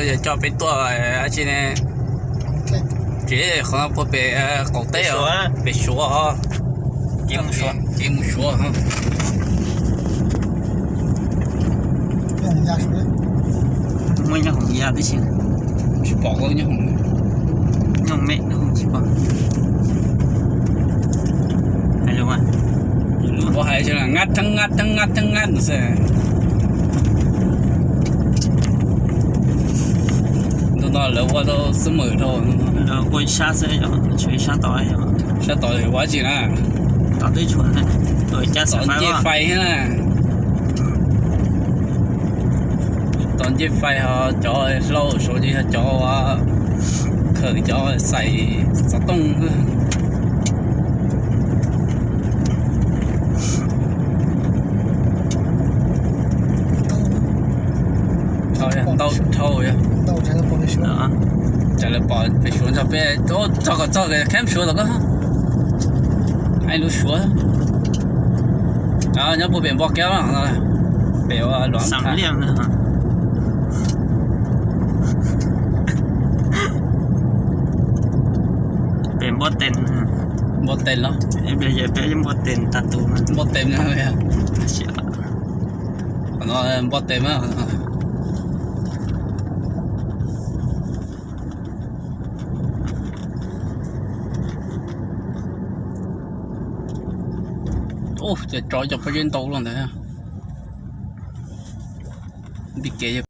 Coj peb tuaj dab tsi ne? Tsev qhov no puag pem qaum teb, pem Suav. Kev mus Suav. Muaj nyob hoom ya tib si. Tsis pom nyob hoom. Nyob me tsis pom. Hais lus, hais ngab theeb ngab theeb ngab theeb ngab xwb. Ntu no lawv ua rau xwb mawm rau. Lawv ua ib sab xwb, tshuav ib sab tod. Sab tod ua tsi na? Tod twb tshuav, tod ncej fais thiab na. Tod ncej fais, ho cov hlau saud ces yog cov khawm cov xais xov tooj. Ntau dhau. Tsam lawv pom pem Suav nrog peb, txog kom txog kheb Suav los koj hais lus Suav. Nyob puag pem Npog Kaub, pem ua luam. Pem Npog Tes. Npog Tes los? Peb Npog Tes tag tus. Npog Tes no, Npog Tes mas. Ua cas tsov cov pob zeb ntau luaj ntawd. Nti kev yog